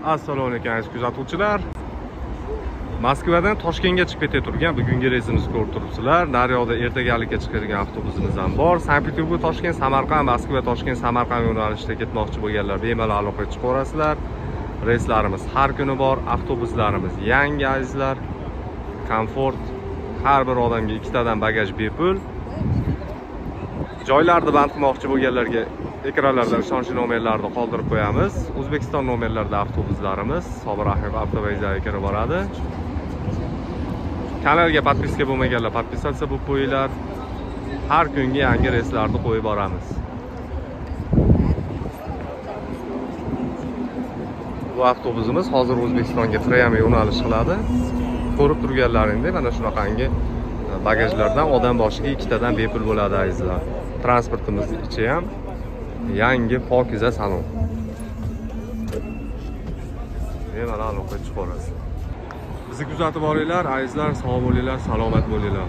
Assalomu alaykum, aziz kuzatuvchilar. Moskvadan Toshkentga chiqib keta turgan bugungi reysimizni ko'rib turibsizlar. Naryoqda ertagalikka chiqadigan avtobusimiz ham bor. Sankt-Peterburg, Toshkent, Samarqand, Moskva, Toshkent, Samarqand yo'nalishida ketmoqchi bo'lganlar bemalol aloqaga chiqaverasizlar. Reyslarimiz har kuni bor, avtobuslarimiz yangi, azizlar. Komfort, har bir odamga ikkitadan bagaj bepul. Joylarni band qilmoqchi bo'lganlarga ekranlarda ishonchli nomerlarni qoldirib qo'yamiz. O'zbekiston nomerlarida avtobuslarimiz Sobir Rahimov avtovokzaliga kirib boradi. Kanalga подписка bo'lmaganlar подписаться bo'lib qo'yinglar. Har kungi yangi reyslarni qo'yib boramiz. Bu avtobusimiz hozir O'zbekistonga prямо yo'nalish qiladi. Ko'rib turganlaringdek, mana shunaqangi bagajlardan odam boshiga ikkitadan bepul bo'ladi, azizlar. Transportimiz ichi ham yangi, pokiza salon. Bemalol aloqaga chiqaverasiz. Bizni kuzatib boringlar, azizlar, sog' bo'linglar, salomat bo'linglar.